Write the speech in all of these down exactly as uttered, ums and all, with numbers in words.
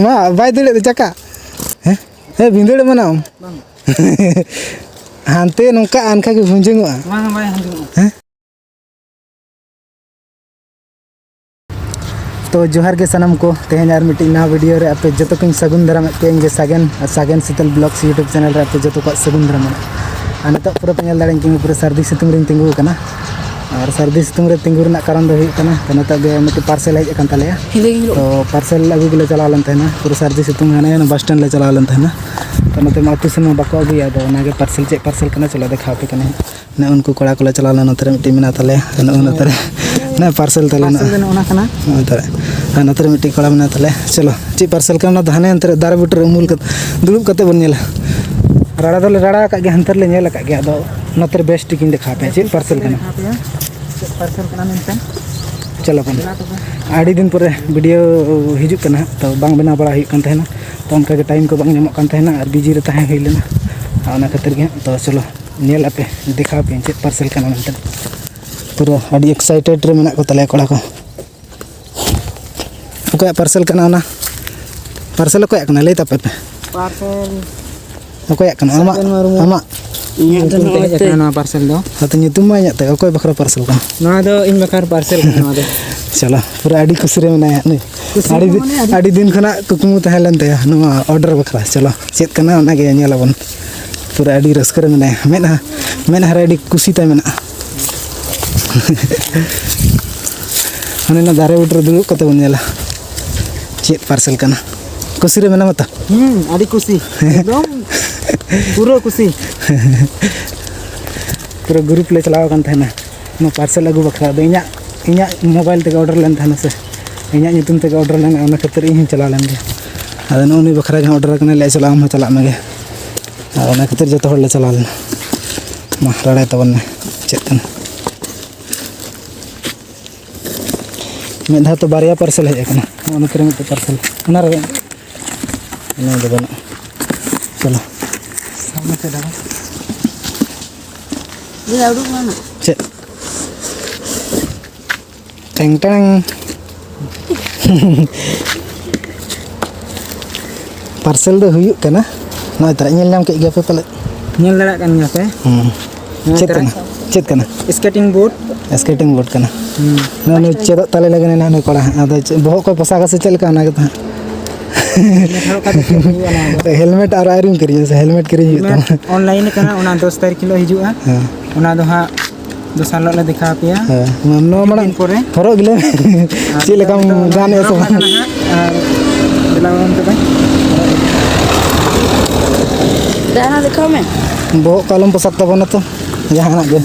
ᱢᱟ, ᱵᱟᱭ ᱫᱟᱹᱲᱮᱫ ᱫᱚ ᱪᱟᱠᱟ᱾ ᱦᱮᱸ? ᱦᱮᱸ, ᱵᱷᱤᱸᱫᱟᱹᱲ ᱮᱢᱟᱱᱟᱢ᱾ ᱦᱟᱱᱛᱮ ᱱᱚᱝᱠᱟ ᱟᱱᱠᱷᱟ ᱜᱮ ᱦᱩᱸᱡᱟᱹᱝᱚᱜᱼᱟ᱾ ᱵᱟᱝ, ᱵᱟᱭ ᱦᱩᱸᱡᱟᱹᱝᱚᱜᱼᱟ᱾ ᱦᱮᱸ? ᱛᱚ ᱡᱚᱦᱟᱨ ᱜᱮ ᱥᱟᱱᱟᱢ ᱠᱚ, ᱛᱮᱦᱮᱧ ᱟᱨ ᱢᱤᱫᱴᱤᱡ ᱱᱟᱣᱟ ᱵᱷᱤᱰᱤᱭᱳ ᱨᱮ ᱟᱯᱮ ᱡᱚᱛᱚ ᱠᱚᱧ ᱥᱟᱹᱜᱩᱱ ᱫᱟᱨᱟᱢᱮᱫ ᱯᱮᱭᱟᱹᱧ ᱡᱮ ᱥᱟᱜᱮᱱ, ᱟᱨ ᱥᱟᱜᱮᱱ ᱥᱤᱛᱟᱹᱞ ᱵᱞᱚᱜᱥ YouTube ᱪᱮᱱᱮᱞ ᱨᱮ ᱟᱯᱮ ᱡᱚᱛᱚ ᱠᱚᱣᱟᱜ ᱥᱟᱹᱜᱩᱱ ᱫᱟᱨᱟᱢ ᱢᱮᱱᱟᱜᱼᱟ᱾ ᱟᱨ ᱱᱤᱛᱚᱜ ᱯᱩᱨᱟᱹ ᱯᱮ ᱧᱮᱞ ᱫᱟᱲᱮᱭᱟᱹᱧ ᱠᱟᱱᱟ, ᱯᱩᱨᱟᱹ ᱥᱟᱹᱨᱫᱤ ᱥᱤᱛᱩᱝ ᱨᱤᱧ ᱛᱤᱸᱜᱩ ᱟᱠᱟᱱᱟ᱾ ᱟᱨ ᱥᱟᱹᱨᱫᱤ ᱥᱤᱛᱩᱝ ᱨᱮ ᱛᱤᱸᱜᱩ ᱨᱮᱱᱟᱜ ᱠᱟᱨᱚᱱ ᱫᱚ ᱦᱩᱭᱩᱜ ᱠᱟᱱᱟ, ᱛᱚ ᱱᱤᱛᱚᱜ ᱜᱮ ᱢᱤᱫᱴᱤᱡ ᱯᱟᱨᱥᱮᱞ ᱦᱮᱡ ᱟᱠᱟᱱ ᱛᱟᱞᱮᱭᱟ᱾ ᱦᱤᱞᱤᱧ ᱦᱤᱞᱳᱜ᱾ ᱛᱚ ᱯᱟᱨᱥᱮᱞ ᱟᱹᱜᱩ ᱜᱮᱞᱮ ᱪᱟᱞᱟᱣ ᱞᱮᱱ ᱛᱟᱦᱮᱱᱟ, ᱯᱩᱨᱟᱹ ᱥᱟᱹᱨᱫᱤ ᱥᱤᱛᱩᱝ ᱦᱟᱱᱮ ᱵᱟᱥ ᱥᱴᱮᱱᱰ ᱞᱮ ᱪᱟᱞᱟᱣ ᱞᱮᱱ ᱛᱟᱦᱮᱱᱟ᱾ ᱛᱚ ᱱᱚᱛᱮ ᱢᱟ ᱟᱹᱛᱩ ᱥᱮᱱ ᱢᱟ ᱵᱟᱠᱚ ᱟᱹᱜᱩᱭᱟ, ᱟᱫᱚ ᱚᱱᱟᱜᱮ ᱯᱟᱨᱥᱮᱞ, ᱪᱮᱫ ᱯᱟᱨᱥᱮᱞ ᱠᱟᱱᱟ ᱪᱚᱞᱚ ᱫᱮᱠᱷᱟᱣ ᱟᱯᱮ ᱠᱟᱱᱟ᱾ ᱱᱚᱜᱼᱚ ᱩᱱᱠᱩ ᱠᱚᱲᱟ ᱠᱚᱞᱮ ᱪᱟᱞᱟᱣ ᱞᱮᱱᱟ, ᱱᱚᱛᱮ ᱨᱮ ᱢᱤᱫᱴᱤᱡ ᱢᱮᱱᱟᱜ ᱛᱟᱞᱮᱭᱟ, ᱱᱚᱜᱼᱚ ᱱᱚᱛᱮ ᱨᱮ᱾ ᱱᱚᱣᱟ ᱯᱟᱨᱥᱮᱞ ᱛᱟᱞᱮ ᱯᱟᱨᱥᱮᱞ ᱱᱚᱜᱼᱚᱭ᱾ ᱫᱚ ᱱᱚᱜᱼᱚ ᱱᱟ ᱠᱟᱱᱟ᱾ ᱱᱚᱜᱼᱚᱭ ᱛᱟᱞᱮ᱾ ᱟᱨ ᱱᱚᱛᱮ ᱨᱮ ᱢᱤᱫᱴᱤᱡ ᱠᱚᱲᱟ ᱢᱮᱱᱟᱭ ᱛᱟᱞᱮᱭᱟ᱾ ᱪᱚᱞᱚ, ᱪᱮᱫ ᱯᱟᱨᱥᱮᱞ ᱠᱟᱱᱟ ᱚᱱᱟ ᱫᱚ ᱦᱟᱱᱮ ᱚᱱᱛᱮ ᱨᱮ ᱫᱟᱨᱮ ᱵᱩᱴᱟᱹ ᱨᱮ ᱩᱢᱩᱞ ᱠᱟᱛᱮ, ᱫᱩᱲᱩᱵ ᱠᱟᱛᱮ ᱵᱚᱱ ᱧᱮᱞᱟ᱾ ᱨᱟᱲᱟ ᱫᱚᱞᱮ ᱨᱟᱲᱟ ᱟᱠᱟᱫ ᱜᱮᱭᱟ, ᱦᱟᱱᱛᱮ ᱨᱮᱞᱮ ᱧᱮᱞ ᱟᱠᱟᱫ ᱜᱮᱭᱟ, ᱟᱫᱚ ᱱᱚᱛᱮ ᱨᱮ ᱵᱮᱥ ᱴᱷᱤᱠ ᱤᱧ ᱫᱮᱠᱷᱟᱣ ᱟᱯᱮᱭᱟ ᱪᱮᱫ ᱯᱟᱨᱥᱮᱞ ᱠᱟᱱᱟ᱾ ᱪᱮᱫ ᱯᱟᱨᱥᱮᱞ ᱠᱟᱱᱟ ᱢᱮᱱᱛᱮ᱾ ᱪᱚᱞᱚ ᱵᱚᱱ᱾ ᱫᱮᱞᱟ ᱛᱚᱵᱮ᱾ ᱟᱹᱰᱤ ᱫᱤᱱ ᱯᱚᱨᱮ ᱵᱷᱤᱰᱤᱭᱳ ᱦᱤᱡᱩᱜ ᱠᱟᱱᱟ ᱦᱟᱸᱜ, ᱛᱚ ᱵᱟᱝ ᱵᱮᱱᱟᱣ ᱵᱟᱲᱟ ᱦᱩᱭᱩᱜ ᱠᱟᱱ ᱛᱟᱦᱮᱱᱟ, ᱛᱚ ᱚᱱᱠᱟ ᱜᱮ ᱴᱟᱭᱤᱢ ᱠᱚ ᱵᱟᱝ ᱧᱟᱢᱚᱜ ᱠᱟᱱ ᱛᱟᱦᱮᱱᱟ ᱟᱨ ᱵᱤᱡᱤ ᱨᱮ ᱛᱟᱦᱮᱸ ᱦᱩᱭ ᱞᱮᱱᱟ, ᱟᱨ ᱚᱱᱟ ᱠᱷᱟᱹᱛᱤᱨ ᱜᱮ ᱦᱟᱸᱜ᱾ ᱛᱚ ᱪᱚᱞᱚ ᱧᱮᱞ ᱟᱯᱮ, ᱫᱮᱠᱷᱟᱣ ᱟᱯᱮ ᱪᱮᱫ ᱯᱟᱨᱥᱮᱞ ᱠᱟᱱᱟ ᱢᱮᱱᱛᱮ᱾ ᱯᱩᱨᱟᱹ ᱟᱹᱰᱤ ᱮᱠᱥᱟᱭᱴᱮᱰ ᱨᱮ ᱢᱮᱱᱟᱜ ᱠᱚ ᱛᱟᱞᱮᱭᱟ ᱠᱚᱲᱟ ᱠᱚ᱾ ᱚᱠᱚᱭᱟᱜ ᱯᱟᱨᱥᱮᱞ ᱠᱟᱱᱟ ᱚᱱᱟ? ᱯᱟᱨᱥᱮᱞ ᱚᱠᱚᱭᱟᱜ ᱠᱟᱱᱟ ᱞᱟᱹᱭ ᱛᱟᱯᱮ ᱯᱮ᱾ ᱯᱟᱨᱥᱮᱞ᱾ ᱚᱠᱚᱭᱟᱜ ᱠᱟᱱᱟ? ᱟᱢᱟᱜ? ᱥᱟᱜᱮᱱ ᱢᱩᱨᱢᱩ᱾ ᱟᱢᱟᱜ? ᱤᱧᱟᱹᱜ ᱫᱚ ᱧᱩᱛᱩᱢ ᱛᱮ ᱱᱚᱜᱼᱚᱭ ᱦᱮᱡ ᱛᱮ᱾ ᱟᱠᱟᱱᱟ ᱱᱚᱣᱟ ᱯᱟᱨᱥᱮᱞ ᱫᱚ᱾ ᱟᱫᱚ ᱧᱩᱛᱩᱢ ᱢᱟ ᱤᱧᱟᱹᱜ ᱛᱮ, ᱚᱠᱚᱭ ᱵᱟᱠᱷᱨᱟ ᱯᱟᱨᱥᱮᱞ ᱠᱟᱱᱟ? ᱱᱚᱣᱟ ᱫᱚ ᱤᱧ ᱵᱟᱠᱷᱨᱟ ᱯᱟᱨᱥᱮᱞ ᱠᱟᱱᱟ ᱱᱚᱣᱟ ᱫᱚ᱾ ᱪᱚᱞᱚ, ᱯᱩᱨᱟᱹ ᱟᱹᱰᱤ ᱠᱩᱥᱤ ᱨᱮ ᱢᱮᱱᱟᱭᱟ ᱱᱩᱭ᱾ ᱠᱩᱥᱤ ᱟᱹᱰᱤ ᱫᱚ ᱫᱤᱱ, ᱢᱟᱱᱮ ᱟᱹᱰᱤ ᱟᱹᱰᱤ ᱫᱤᱱ ᱠᱷᱚᱱᱟᱜ ᱠᱩᱠᱢᱩ ᱛᱟᱦᱮᱸ ᱞᱮᱱ ᱛᱟᱭᱟ ᱱᱚᱣᱟ ᱚᱰᱟᱨ ᱵᱟᱠᱷᱨᱟ᱾ ᱪᱚᱞᱚ, ᱪᱮᱫ ᱠᱟᱱᱟ ᱚᱱᱟᱜᱮ ᱧᱮᱞ ᱟᱵᱚᱱ᱾ ᱯᱩᱨᱟᱹ ᱟᱹᱰᱤ ᱨᱟᱹᱥᱠᱟᱹ ᱨᱮ ᱢᱮᱱᱟᱭᱟ, ᱢᱮᱫᱦᱟ, ᱢᱮᱫᱦᱟ ᱨᱮ ᱟᱹᱰᱤ ᱠᱩᱥᱤ ᱛᱟᱭ ᱢᱮᱱᱟᱜᱼᱟ᱾ ᱦᱟᱱᱮ ᱚᱱᱟ ᱫᱟᱨᱮ ᱵᱩᱴᱟᱹ ᱨᱮ ᱫᱩᱲᱩᱵ ᱠᱟᱛᱮ ᱵᱚᱱ ᱧᱮᱞᱟ ᱪᱮᱫ ᱯᱟᱨᱥᱮᱞ ᱠᱟᱱᱟ᱾ ᱠᱩᱥᱤ ᱨᱮ ᱢᱮᱱᱟᱢᱟ ᱛᱚ? ᱦᱩᱸ, ᱟᱹᱰᱤ ᱠᱩᱥᱤ᱾ ᱮᱠᱫᱚᱢ ᱯᱩᱨᱟᱹ ᱠᱩᱥᱤ᱾ ᱯᱩᱨᱟᱹ ᱜᱨᱩᱯ ᱞᱮ ᱪᱟᱞᱟᱣ ᱟᱠᱟᱱ ᱛᱟᱦᱮᱱᱟ ᱱᱚᱣᱟ ᱯᱟᱨᱥᱮᱞ ᱟᱹᱜᱩ ᱵᱟᱠᱷᱨᱟ᱾ ᱟᱫᱚ ᱤᱧᱟᱹᱜ, ᱤᱧᱟᱹᱜ ᱢᱳᱵᱟᱭᱤᱞ ᱛᱮᱜᱮ ᱚᱰᱟᱨ ᱞᱮᱱ ᱛᱟᱦᱮᱱᱟ ᱥᱮ, ᱤᱧᱟᱹᱜ ᱧᱩᱛᱩᱢ ᱛᱮᱜᱮ ᱚᱰᱟᱨ ᱞᱮᱱᱟ, ᱚᱱᱟ ᱠᱷᱟᱹᱛᱤᱨ ᱤᱧ ᱦᱚᱸᱧ ᱪᱟᱞᱟᱣ ᱞᱮᱱ ᱜᱮᱭᱟ᱾ ᱟᱫᱚ ᱱᱚᱜᱼᱚ ᱱᱩᱭ ᱵᱟᱠᱷᱨᱟ ᱜᱮ ᱦᱟᱸᱜ ᱚᱰᱟᱨ ᱟᱠᱟᱱᱟ, ᱞᱟᱹᱭ ᱪᱟᱞᱟᱜ ᱟᱢ ᱦᱚᱸ ᱪᱟᱞᱟᱜ ᱢᱮᱜᱮ᱾ ᱟᱨ ᱚᱱᱟ ᱠᱷᱟᱹᱛᱤᱨ ᱡᱚᱛᱚ ᱦᱚᱲ ᱞᱮ ᱪᱟᱞᱟᱣ ᱞᱮᱱᱟ᱾ ᱢᱟ ᱨᱟᱲᱟᱭ ᱛᱟᱵᱚᱱ ᱢᱮ ᱪᱮᱫ ᱠᱟᱱᱟ᱾ ᱢᱤᱫ ᱫᱷᱟᱣ ᱛᱮ ᱵᱟᱨᱭᱟ ᱯᱟᱨᱥᱮᱞ ᱦᱮᱡ ᱟᱠᱟᱱᱟ᱾ ᱱᱚᱜᱼᱚ ᱱᱚᱛᱮ ᱨᱮ ᱢᱤᱫᱴᱮᱡ ᱯᱟᱨᱥᱮᱞ, ᱚᱱᱟ ᱨᱮ ᱱᱚᱣᱟ ᱫᱚ ᱵᱟᱹᱱᱩᱜᱼᱟ᱾ ᱪᱚᱞᱚ᱾ ᱥᱟᱢᱱᱮ ᱛᱮ ᱫᱟᱫᱟ᱾ ᱤᱭᱟᱹ ᱩᱰᱩᱠ ᱢᱮ ᱱᱟ᱾ ᱪᱮᱫ? ᱴᱮᱝ ᱴᱮᱝ᱾ ᱯᱟᱨᱥᱮᱞ ᱫᱚ ᱦᱩᱭᱩᱜ ᱠᱟᱱᱟ᱾ ᱱᱚᱜᱼᱚᱭ ᱛᱟᱨᱟ ᱧᱮᱞ ᱧᱟᱢ ᱠᱮᱫ ᱜᱮᱭᱟ ᱯᱮ ᱯᱟᱞᱮᱫ? ᱧᱮᱞ ᱫᱟᱲᱮᱭᱟᱜ ᱠᱟᱱ ᱜᱮᱭᱟ ᱯᱮ᱾ ᱦᱩᱸ᱾ ᱱᱚᱜᱼᱚᱭ ᱪᱮᱫ ᱛᱟᱨᱟ ᱠᱟᱱᱟ? ᱪᱮᱫ ᱠᱟᱱᱟ? Skating board. ᱥᱠᱮᱴᱤᱝ ᱵᱳᱨᱰ ᱠᱟᱱᱟ᱾ ᱦᱩᱸ᱾ ᱱᱚᱜᱼᱚᱭ ᱱᱩᱭ ᱪᱮᱫᱚᱜ ᱛᱟᱞᱮ ᱞᱟᱹᱜᱤᱫ ᱦᱮᱱᱟᱜ ᱱᱩᱭ ᱠᱚᱲᱟ ᱦᱟᱸᱜ᱾ ᱟᱫᱚ ᱪᱮᱫ ᱵᱚᱦᱚᱜ ᱠᱚ ᱯᱚᱥᱟᱜᱟ ᱥᱮ ᱪᱮᱫ ᱞᱮᱠᱟ, ᱚᱱᱟ ᱜᱮᱛᱚ ᱦᱟᱸᱜ᱾ ᱦᱮᱞᱢᱮᱴ ᱦᱚᱨᱚᱜ ᱠᱟᱛᱮ ᱪᱮᱫ ᱦᱩᱭᱩᱜᱼᱟ ᱱᱚᱣᱟ ᱫᱚ? ᱦᱮᱞᱢᱮᱴ ᱟᱨ ᱟᱹᱣᱨᱤᱢ ᱠᱤᱨᱤᱧᱟ ᱥᱮ? ᱦᱮᱞᱢᱮᱴ ᱠᱤᱨᱤᱧ ᱦᱩᱭᱩᱜ ᱛᱟᱢᱟ᱾ ᱦᱮᱞᱢᱮᱴ ᱚᱱᱞᱟᱭᱤᱱ ᱠᱟᱱᱟ, ᱚᱱᱟ ᱫᱚᱥ ᱛᱟᱹᱨᱤᱠᱷ ᱦᱤᱞᱳᱜ ᱦᱤᱡᱩᱜᱼᱟ᱾ ᱦᱮᱸ᱾ ᱚᱱᱟ ᱫᱚ ᱦᱟᱸᱜ ᱫᱚᱥᱟᱨ ᱦᱤᱞᱳᱜ ᱞᱮ ᱫᱮᱠᱷᱟᱣ ᱟᱯᱮᱭᱟ᱾ ᱦᱮᱸ, ᱱᱚᱣᱟ ᱢᱤᱫ ᱢᱟᱲᱟᱝ ᱫᱤᱱ ᱯᱚᱨᱮ᱾ ᱦᱚᱨᱚᱜ ᱜᱮᱞᱮ᱾ ᱟᱨ ᱪᱮᱫ ᱞᱮᱠᱟᱢ ᱱᱤᱛᱚᱜ ᱫᱚ ᱜᱟᱱᱮᱫᱼᱟ ᱥᱮ ᱦᱚᱨᱚᱜ ᱵᱟᱝ? ᱠᱟᱱᱟ ᱦᱟᱸᱜ, ᱟᱨ ᱫᱮᱞᱟ ᱵᱚᱱ ᱛᱚᱵᱮ᱾ ᱡᱟᱦᱟᱸ ᱫᱮᱠᱷᱟᱣ ᱢᱮ᱾ ᱵᱚᱦᱚᱜ ᱠᱚ ᱟᱞᱚᱢ ᱯᱚᱥᱟᱜ ᱛᱟᱵᱚᱱᱟ ᱛᱚ, ᱡᱟᱦᱟᱱᱟᱜ ᱜᱮ᱾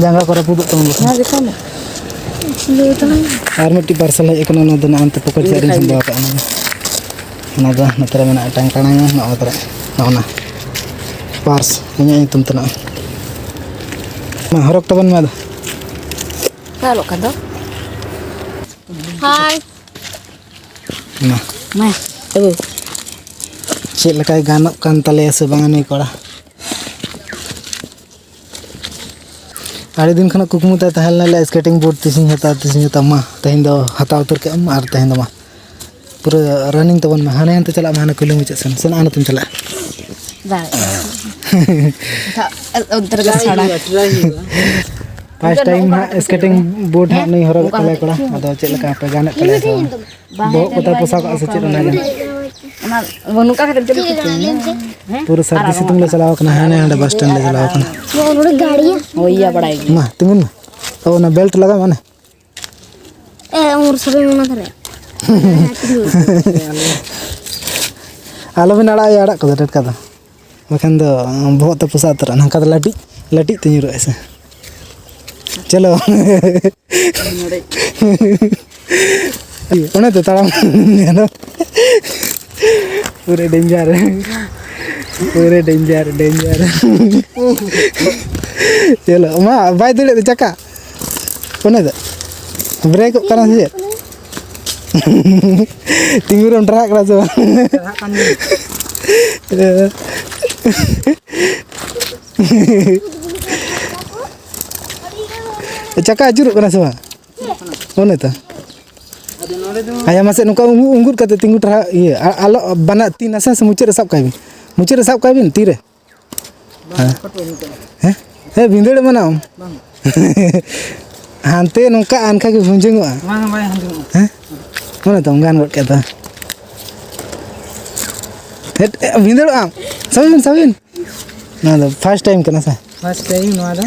ᱡᱟᱸᱜᱟ ᱠᱚ ᱨᱟᱹᱯᱩᱫᱚᱜ ᱛᱟᱢᱟ ᱵᱟᱠᱷᱟᱱ᱾ ᱡᱟᱦᱟᱸ ᱫᱮᱠᱷᱟᱣ ᱢᱮ᱾ ᱟᱨ ᱢᱤᱫᱴᱤᱡ ᱯᱟᱨᱥᱮᱞ ᱦᱮᱡ ᱟᱠᱟᱱᱟ, ᱚᱱᱟ ᱫᱚ ᱱᱟᱜᱼᱟᱭ ᱱᱚᱛᱮ ᱯᱚᱠᱮᱴ ᱤᱧ ᱥᱮᱫ ᱨᱤᱧ ᱫᱮᱠᱷᱟᱣ ᱥᱟᱢᱵᱟᱣ ᱢᱮᱭᱟ᱾ ᱟᱠᱟᱫᱼᱟ᱾ ᱚᱱᱟ ᱫᱚ, ᱚᱱᱟ ᱫᱚ ᱱᱚᱛᱮ ᱨᱮ ᱢᱮᱱᱟᱜᱼᱟ, ᱴᱟᱝ ᱴᱟᱲᱟᱝ ᱱᱚᱜᱼᱚ ᱛᱚᱨᱟ᱾ ᱱᱚᱜᱼᱚ ᱱᱟ ᱯᱟᱨᱥ ᱤᱧᱟᱹᱜ ᱧᱩᱛᱩᱢ ᱛᱮ ᱱᱚᱜᱼᱚᱭ᱾ ᱢᱟ ᱦᱚᱨᱚᱜ ᱛᱟᱵᱚᱱ ᱢᱮ ᱟᱫᱚ᱾ ᱚᱠᱟ ᱚᱞᱚᱜ ᱠᱟᱱ ᱫᱚ? ᱦᱟᱭ᱾ ᱢᱟ᱾ ᱢᱟ, ᱛᱚᱵᱮ᱾ ᱪᱮᱫ ᱞᱮᱠᱟᱭ ᱜᱟᱱᱚᱜ ᱠᱟᱱ ᱛᱟᱞᱮᱭᱟ ᱥᱮ ᱵᱟᱝᱟ ᱱᱩᱭ ᱠᱚᱲᱟ? ᱟᱹᱰᱤ ᱫᱤᱱ ᱠᱷᱚᱱᱟᱜ ᱠᱩᱠᱢᱩ ᱛᱟᱭ ᱛᱟᱦᱮᱸ ᱞᱮᱱᱟ, ᱞᱟᱹᱭᱟ, ᱥᱠᱮᱴᱤᱝ ᱵᱳᱨᱰ ᱛᱤᱥᱤᱧ ᱦᱟᱛᱟᱣᱟ, ᱛᱤᱥᱤᱧ ᱦᱟᱛᱟᱣᱟ᱾ ᱢᱟ, ᱛᱮᱦᱮᱧ ᱫᱚ ᱦᱟᱛᱟᱣ ᱩᱛᱟᱹᱨ ᱠᱮᱫ ᱟᱢ ᱟᱨ ᱛᱮᱦᱮᱧ ᱫᱚ ᱢᱟ᱾ ᱯᱩᱨᱟᱹ ᱨᱟᱱᱤᱝ ᱛᱟᱵᱚᱱ ᱢᱮ, ᱦᱟᱱᱮ ᱦᱟᱱᱛᱮ ᱪᱟᱞᱟᱜ ᱢᱮ, ᱦᱟᱱᱮ ᱠᱩᱞᱦᱤ ᱢᱩᱪᱟᱹᱫ ᱥᱮᱱ, ᱥᱮᱱ ᱟᱜ ᱱᱚᱛᱮᱢ ᱪᱟᱞᱟᱜᱼᱟ᱾ ᱫᱟᱲᱮᱭᱟᱜᱼᱟ᱾ ᱚᱱᱛᱮ ᱨᱮᱜᱮ ᱥᱟᱲᱟ᱾ ᱯᱷᱟᱥᱴ ᱴᱟᱭᱤᱢ ᱦᱟᱸᱜ ᱥᱠᱮᱴᱤᱝ ᱵᱳᱨᱰ ᱦᱟᱸᱜ ᱱᱩᱭ ᱦᱚᱨᱚᱜ ᱮᱫ ᱛᱟᱞᱮᱭᱟ ᱠᱚᱲᱟ᱾ ᱟᱫᱚ ᱪᱮᱫ ᱞᱮᱠᱟ ᱦᱟᱯᱮ ᱜᱟᱱᱮᱫ ᱛᱟᱞᱮᱭᱟ ᱥᱮ ᱵᱟᱝ? ᱵᱚᱦᱚᱜ ᱠᱚᱛᱟᱭ ᱯᱚᱥᱟᱣ ᱠᱟᱜᱼᱟ ᱥᱮ ᱪᱮᱫ ᱚᱱᱟᱜᱮ? ᱚᱱᱟ ᱱᱚᱝᱠᱟ ᱠᱟᱛᱮ ᱪᱮᱫ ᱞᱮᱠᱟ ᱪᱚᱝ? ᱦᱮᱸ? ᱯᱩᱨᱟᱹ ᱥᱟᱹᱨᱫᱤ ᱥᱤᱛᱩᱝ ᱞᱮ ᱪᱟᱞᱟᱣ ᱠᱟᱱᱟ, ᱦᱟᱱᱮ ᱦᱟᱸᱰᱮ ᱵᱟᱥ ᱥᱴᱮᱱᱰ ᱞᱮ ᱪᱟᱞᱟᱣ ᱠᱟᱱᱟ᱾ ᱱᱚᱰᱮ ᱜᱟᱹᱲᱤ᱾ ᱦᱳᱭ ᱭᱟ, ᱵᱟᱲᱟᱭ ᱜᱮ᱾ ᱢᱟ, ᱛᱤᱸᱜᱩᱱ ᱢᱮ᱾ ᱚ, ᱚᱱᱟ ᱵᱮᱞᱴ ᱞᱟᱜᱟᱣ ᱢᱮ, ᱚᱱᱮ᱾ ᱮ, ᱩᱢᱩᱨ ᱥᱟᱵᱮ ᱚᱱᱟ ᱫᱷᱟᱨᱮ᱾ ᱟᱞᱚᱵᱤᱱ ᱟᱲᱟᱜ ᱟᱭᱟ ᱟᱲᱟᱜ ᱠᱚᱫᱚ ᱴᱟᱴᱠᱟ ᱫᱚ, ᱵᱟᱠᱷᱟᱱ ᱫᱚ ᱵᱚᱦᱚᱜ ᱛᱮ ᱯᱚᱥᱟᱜ ᱩᱛᱟᱹᱨᱚᱜᱼᱟ᱾ ᱱᱚᱝᱠᱟ ᱫᱚ ᱞᱟᱹᱴᱤᱡ ᱞᱟᱹᱴᱤᱡ ᱛᱮ ᱧᱩᱨᱩᱜᱼᱟᱭ ᱥᱮ᱾ ᱪᱚᱞᱚ᱾ ᱚᱱᱮ ᱛᱚ ᱛᱟᱲᱟᱢ᱾ ᱯᱩᱨᱟᱹ ᱰᱮᱧᱡᱟᱨ, ᱯᱩᱨᱟᱹ ᱰᱮᱧᱡᱟᱨ, ᱰᱮᱧᱡᱟᱨ᱾ ᱪᱚᱞᱚ, ᱢᱟ, ᱵᱟᱭ ᱫᱟᱹᱲᱮᱫ ᱫᱚ ᱪᱟᱠᱟ᱾ ᱚᱱᱮ ᱫᱚ ᱵᱨᱮᱠᱚᱜ ᱠᱟᱱᱟ ᱥᱮ ᱪᱮᱫ? ᱛᱤᱸᱜᱩ ᱨᱮᱢ ᱴᱨᱟᱦᱟᱜ ᱠᱟᱱᱟ ᱥᱮ ᱵᱟᱝ? ᱪᱟᱞᱟᱜ ᱠᱟᱱ ᱜᱮᱭᱟ᱾ ᱪᱟᱠᱟ ᱟᱹᱪᱩᱨᱚᱜ ᱠᱟᱱᱟ ᱥᱮ ᱵᱟᱝ? ᱚᱱᱮ ᱛᱚ᱾ ᱟᱭᱟ ᱢᱟᱥᱮ ᱱᱚᱝᱠᱟ ᱩᱸᱜᱩ-, ᱩᱸᱜᱩᱫ ᱠᱟᱛᱮ ᱛᱤᱸᱜᱩ ᱴᱟᱨᱦᱟ ᱤᱭᱟᱹ, ᱟ-, ᱟᱞᱚ ᱵᱟᱱᱟ ᱛᱤ ᱱᱟᱥᱮ ᱱᱟᱥᱮ ᱢᱩᱪᱟᱹᱫ ᱨᱮ ᱥᱟᱵ ᱠᱟᱭ ᱵᱤᱱ᱾ ᱢᱩᱪᱟᱹᱫ ᱨᱮ ᱥᱟᱵ ᱠᱟᱭ ᱵᱤᱱ ᱛᱤ ᱨᱮ᱾ ᱦᱮᱸ᱾ ᱦᱮᱸ, ᱵᱷᱤᱸᱫᱟᱹᱲ ᱮᱢᱟᱱᱟᱢ᱾ ᱦᱟᱱᱛᱮ ᱱᱚᱝᱠᱟ ᱟᱱᱠᱷᱟ ᱜᱮ ᱵᱷᱩᱸᱡᱟᱹᱝᱚᱜᱼᱟ᱾ ᱵᱟᱝ, ᱵᱟᱭ ᱦᱩᱸᱡᱟᱹᱝᱚᱜᱼᱟ᱾ ᱦᱮᱸ? ᱚᱱᱮ ᱛᱚᱢ ᱜᱟᱱ ᱜᱚᱫ ᱠᱮᱫ ᱫᱚ᱾ ᱦᱮᱴ, ᱮ, ᱵᱷᱤᱸᱫᱟᱹᱲᱚᱜ ᱟᱢ᱾ ᱥᱟᱵᱮ ᱵᱤᱱ, ᱥᱟᱵᱮ ᱵᱤᱱ᱾ ᱱᱚᱣᱟ ᱫᱚ first time ᱠᱟᱱᱟ ᱥᱮ? First time ᱱᱚᱣᱟ ᱫᱚ᱾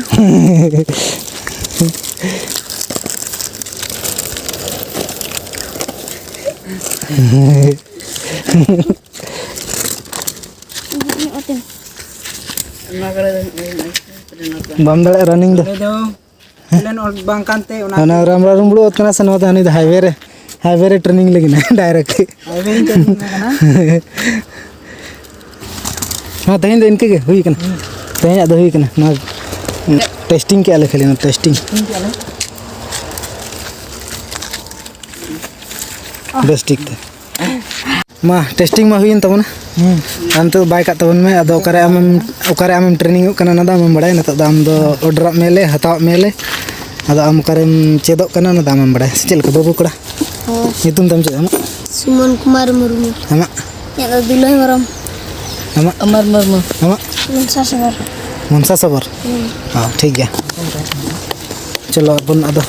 ᱵᱟᱢ ᱫᱟᱲᱮᱭᱟᱜᱼᱟ running ᱫᱚ᱾ ᱟᱞᱮ ᱫᱚ ᱯᱞᱮᱱ ᱚᱞ ᱵᱟᱝ ᱠᱟᱱᱛᱮ ᱚᱱᱟ ᱚᱱᱟ ᱨᱟᱢ ᱨᱟᱢ ᱨᱩᱢᱵᱩᱲ ᱚᱛ ᱠᱟᱱᱟ ᱥᱮ? ᱱᱚᱣᱟ ᱫᱚ ᱦᱟᱹᱱᱤ ᱫᱚ highway ᱨᱮ, highway ᱨᱮ training ᱞᱟᱹᱜᱤᱫ direct᱾ Highway ᱨᱮ training ᱞᱟᱹᱜᱤᱫ ᱠᱟᱱᱟ᱾ ᱦᱮᱸ, ᱛᱮᱦᱮᱧ ᱫᱚ ᱤᱱᱠᱟᱹ ᱜᱮ ᱦᱩᱭ ᱠᱟᱱᱟ᱾ ᱛᱮᱦᱮᱧᱟᱜ ᱫᱚ ᱦᱩᱭ ᱠᱟᱱᱟ᱾ ᱱᱚᱣᱟ testing ᱠᱮᱜᱼᱟ ᱞᱮ ᱠᱷᱟᱹᱞᱤ, ᱱᱚᱣᱟ testing᱾ Testing ᱠᱮᱜᱼᱟ ᱞᱮ᱾ ᱵᱮᱥ ᱴᱷᱤᱠ ᱛᱮ᱾ ᱢᱟ, testing ᱢᱟ ᱦᱩᱭᱮᱱ ᱛᱟᱵᱚᱱᱟ᱾ ᱦᱩᱸ᱾ ᱟᱨ ᱱᱤᱛᱚᱜ ᱵᱟᱭ ᱠᱟᱜ ᱛᱟᱵᱚᱱ ᱢᱮ᱾ ᱟᱫᱚ ᱚᱠᱟᱨᱮ ᱟᱢᱮᱢ, ᱚᱠᱟᱨᱮ ᱟᱢᱮᱢ training ᱚᱜ ᱠᱟᱱᱟ, ᱚᱱᱟ ᱫᱚ ᱟᱢᱮᱢ ᱵᱟᱲᱟᱭᱟ᱾ ᱱᱤᱛᱚᱜ ᱫᱚ ᱟᱢ ᱫᱚ order ᱟᱜ ᱢᱮᱭᱟᱞᱮ, ᱦᱟᱛᱟᱣ ᱟᱜ ᱢᱮᱭᱟᱞᱮ᱾ ᱟᱫᱚ ᱟᱢ ᱚᱠᱟᱨᱮᱢ ᱪᱮᱫᱚᱜ ᱠᱟᱱᱟ, ᱚᱱᱟ ᱫᱚ ᱟᱢᱮᱢ ᱵᱟᱲᱟᱭᱟ᱾ ᱥᱮ ᱪᱮᱫ ᱞᱮᱠᱟ, ᱵᱟᱹᱵᱩ ᱠᱚᱲᱟ? ᱦᱳᱭ᱾ ᱧᱩᱛᱩᱢ ᱛᱟᱢ ᱪᱮᱫ ᱟᱢᱟᱜ? ᱥᱩᱢᱚᱱ ᱠᱩᱢᱟᱨ ᱢᱩᱨᱢᱩ᱾ ᱟᱢᱟᱜ? ᱤᱧᱟᱹᱜ ᱫᱚ ᱫᱩᱞᱟᱹᱭ ᱦᱮᱢᱵᱨᱚᱢ᱾ ᱟᱢᱟᱜ? ᱚᱢᱚᱨ ᱢᱩᱨᱢᱩ᱾ ᱟᱢᱟᱜ? ᱢᱚᱱᱥᱟ ᱥᱚᱵᱚᱨ᱾ ᱢᱚᱱᱥᱟ ᱥᱚᱵᱚᱨ? ᱦᱩᱸ᱾ ᱦᱚᱸ, ᱴᱷᱤᱠ ᱜᱮᱭᱟ᱾ ᱪᱚᱞᱚ, ᱟᱵᱚᱱ ᱟᱫᱚ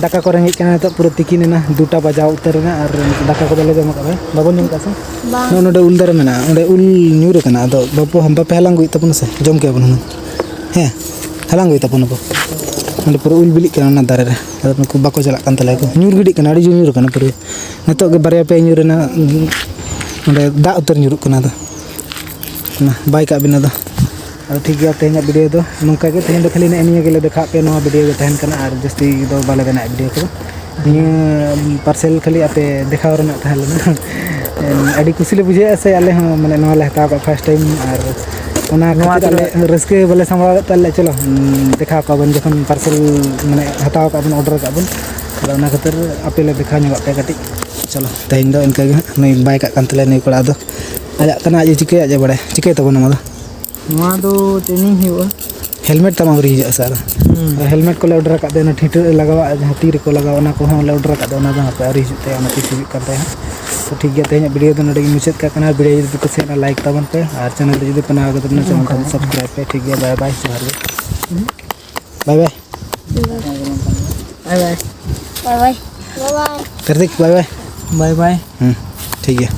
ᱫᱟᱠᱟ ᱠᱚ ᱨᱮᱸᱜᱮᱡ ᱠᱟᱱᱟ, ᱱᱤᱛᱚᱜ ᱯᱩᱨᱟᱹ ᱛᱤᱠᱤᱱ ᱮᱱᱟ, ᱫᱩᱴᱟ ᱵᱟᱡᱟᱣ ᱩᱛᱟᱹᱨ ᱮᱱᱟ, ᱟᱨ ᱫᱟᱠᱟ ᱠᱚ ᱵᱟᱞᱮ ᱡᱚᱢ ᱟᱠᱟᱫᱟ᱾ ᱵᱟᱵᱚᱱ ᱡᱚᱢ ᱟᱠᱟᱫᱟ ᱥᱮ? ᱵᱟᱝ᱾ ᱱᱚᱜᱼᱚ ᱱᱚᱰᱮ ᱩᱞ ᱫᱟᱨᱮ ᱢᱮᱱᱟᱜᱼᱟ, ᱚᱸᱰᱮ ᱩᱞ ᱧᱩᱨ ᱟᱠᱟᱱᱟ, ᱟᱫᱚ ᱵᱟᱯᱮ, ᱵᱟᱯᱮ ᱦᱟᱞᱟᱝ ᱟᱹᱜᱩᱭᱮᱫ ᱛᱟᱵᱚᱱᱟ ᱥᱮ? ᱡᱚᱢ ᱠᱮᱭᱟ ᱵᱚᱱ ᱦᱩᱱᱟᱹᱝ᱾ ᱦᱮᱸ, ᱦᱟᱞᱟᱝ ᱟᱹᱜᱩᱭ ᱛᱟᱵᱚᱱᱟ ᱵᱚ᱾ ᱚᱸᱰᱮ ᱯᱩᱨᱟᱹ ᱩᱞ ᱵᱤᱞᱤᱜ ᱠᱟᱱᱟ ᱚᱱᱟ ᱫᱟᱨᱮ ᱨᱮ, ᱟᱫᱚ ᱱᱩᱠᱩ ᱵᱟᱠᱚ ᱪᱟᱞᱟᱜ ᱠᱟᱱ ᱛᱟᱞᱮᱭᱟ ᱠᱚ, ᱧᱩᱨ ᱜᱤᱰᱤᱜ ᱠᱟᱱᱟ, ᱟᱹᱰᱤ ᱡᱳᱨ ᱧᱩᱨ ᱟᱠᱟᱱᱟ ᱯᱩᱨᱟᱹ᱾ ᱱᱤᱛᱚᱜ ᱜᱮ ᱵᱟᱨᱭᱟ ᱯᱮᱭᱟ ᱧᱩᱨ ᱮᱱᱟ, ᱚᱸᱰᱮ ᱫᱟᱜ ᱩᱛᱟᱹᱨ ᱧᱩᱨᱩᱜ ᱠᱟᱱᱟ᱾ ᱟᱫᱚ ᱢᱟ, ᱵᱟᱭ ᱠᱟᱜ ᱵᱤᱱ ᱟᱫᱚ᱾ ᱟᱫᱚ ᱴᱷᱤᱠ ᱜᱮᱭᱟ, ᱛᱮᱦᱮᱧᱟᱜ video ᱫᱚ ᱱᱚᱝᱠᱟ ᱜᱮ᱾ ᱛᱮᱦᱮᱧ ᱫᱚ ᱠᱷᱟᱹᱞᱤ ᱱᱮᱜᱼᱮ ᱱᱤᱭᱟᱹ ᱜᱮᱞᱮ ᱫᱮᱠᱷᱟᱣᱟᱫ ᱯᱮᱭᱟ, ᱱᱚᱣᱟ video ᱜᱮ ᱛᱟᱦᱮᱱ ᱠᱟᱱᱟ, ᱟᱨ ᱡᱟᱹᱥᱛᱤ ᱫᱚ ᱵᱟᱞᱮ ᱵᱮᱱᱟᱣᱮᱫ video ᱠᱚᱫᱚ᱾ ᱱᱤᱭᱟᱹ parcel ᱠᱷᱟᱹᱞᱤ ᱟᱯᱮ ᱫᱮᱠᱷᱟᱣ ᱨᱮᱱᱟᱜ ᱛᱟᱦᱮᱸ ᱞᱮᱱᱟ᱾ ᱟᱹᱰᱤ ᱠᱩᱥᱤ ᱞᱮ ᱵᱩᱡᱷᱟᱹᱣᱮᱫᱼᱟ ᱥᱮ, ᱟᱞᱮ ᱦᱚᱸ ᱢᱟᱱᱮ ᱱᱚᱣᱟ ᱞᱮ ᱦᱟᱛᱟᱣ ᱠᱟᱜᱼᱟ first time, ᱟᱨ ᱚᱱᱟ ᱱᱚᱣᱟ ᱠᱷᱟᱹᱛᱤᱨ ᱟᱞᱮ ᱛᱤᱱᱟᱹᱜ ᱨᱟᱹᱥᱠᱟᱹ ᱵᱟᱞᱮ ᱥᱟᱢᱵᱲᱟᱣ ᱞᱮᱫ ᱛᱟᱞᱮ, ᱪᱚᱞᱚ, ᱩᱸ, ᱫᱮᱠᱷᱟᱣ ᱠᱚᱣᱟ ᱵᱚᱱ ᱡᱚᱠᱷᱚᱱ parcel ᱢᱟᱱᱮ ᱦᱟᱛᱟᱣ ᱠᱟᱜᱼᱟ ᱵᱚᱱ, order ᱠᱟᱜᱼᱟ ᱵᱚᱱ, ᱟᱫᱚ ᱚᱱᱟ ᱠᱷᱟᱹᱛᱤᱨ ᱟᱯᱮ ᱞᱮ ᱫᱮᱠᱷᱟᱣ ᱧᱚᱜᱟᱜ ᱯᱮᱭᱟ ᱠᱟᱹᱴᱤᱡ᱾ ᱪᱚᱞᱚ, ᱛᱮᱦᱮᱧ ᱫᱚ ᱤᱱᱠᱟᱹ ᱜᱮ ᱦᱟᱸᱜ᱾ ᱱᱩᱭ ᱵᱟᱭ ᱠᱟᱜ ᱠᱟᱱ ᱛᱟᱞᱮᱭᱟ, ᱱᱩᱭ ᱠᱚᱲᱟ ᱫᱚ ᱟᱡᱟᱜ ᱠᱟᱱᱟ, ᱟᱡ ᱮ ᱪᱤᱠᱟᱹᱭᱟ, ᱟᱡ ᱮ ᱵᱟᱲᱟᱭᱟ᱾ ᱪᱤᱠᱟᱹᱭ ᱛᱟᱵᱚᱱᱟ ᱚᱱᱟ ᱫᱚ? ᱱᱚᱣᱟ ᱫᱚ training ᱦᱩᱭᱩᱜᱼᱟ᱾ ᱦᱮᱞᱢᱮᱴ ᱛᱟᱢ ᱟᱹᱣᱨᱤ ᱦᱤᱡᱩᱜᱼᱟ ᱥᱟᱨ᱾ ᱦᱮᱞᱢᱮᱴ ᱠᱚᱞᱮ ᱚᱰᱟᱨ ᱟᱠᱟᱫ ᱛᱟᱭᱟ, ᱚᱱᱟ ᱴᱷᱤᱴᱟᱹ ᱨᱮ ᱞᱟᱜᱟᱣᱟᱜ ᱡᱟᱦᱟᱸ ᱛᱤ ᱨᱮᱠᱚ ᱞᱟᱜᱟᱣᱟ, ᱚᱱᱟ ᱠᱚᱦᱚᱸ ᱞᱮ ᱚᱰᱟᱨ ᱟᱠᱟᱫ ᱛᱟᱭᱟ, ᱚᱱᱟ ᱫᱚ ᱦᱟᱯᱮ ᱟᱹᱣᱨᱤ ᱦᱤᱡᱩᱜ ᱛᱟᱭᱟ, ᱚᱱᱟ ᱛᱤᱥ ᱦᱤᱡᱩᱜ ᱠᱟᱱ ᱛᱟᱭᱟ ᱦᱟᱸᱜ᱾ ᱛᱚ ᱴᱷᱤᱠ ᱜᱮᱭᱟ, ᱛᱮᱦᱮᱧᱟᱜ ᱵᱷᱤᱰᱤᱭᱳ ᱫᱚ ᱱᱚᱰᱮ ᱜᱮ ᱢᱩᱪᱟᱹᱫ ᱠᱟᱜ ᱠᱟᱱᱟ᱾ ᱵᱷᱤᱰᱤᱭᱳ ᱡᱩᱫᱤ ᱯᱮ ᱠᱩᱥᱤᱭᱟᱜᱼᱟ, ᱞᱟᱭᱤᱠ ᱛᱟᱵᱚᱱ ᱯᱮ, ᱟᱨ ᱪᱮᱱᱮᱞ ᱨᱮ ᱡᱩᱫᱤ ᱯᱮ ᱱᱟᱣᱟ ᱜᱮ ᱛᱟᱵᱚᱱᱟ, ᱪᱮᱱᱮᱞ ᱠᱚ ᱥᱟᱵᱥᱠᱨᱟᱭᱤᱵ ᱯᱮ᱾ ᱴᱷᱤᱠ ᱜᱮᱭᱟ, ᱵᱟᱭ ᱵᱟᱭ, ᱡᱚᱦᱟᱨ ᱜᱮ, ᱵᱟᱭ ᱵᱟᱭ᱾ ᱵᱟᱭ ᱵᱟᱭ᱾ ᱵᱟᱭ ᱵᱟᱭ᱾ ᱠᱟᱨᱛᱤᱠ, ᱵᱟᱭ ᱵᱟᱭ᱾ ᱵᱟᱭ ᱵᱟᱭ᱾ ᱦᱩᱸ, ᱴᱷᱤᱠ ᱜᱮᱭᱟ᱾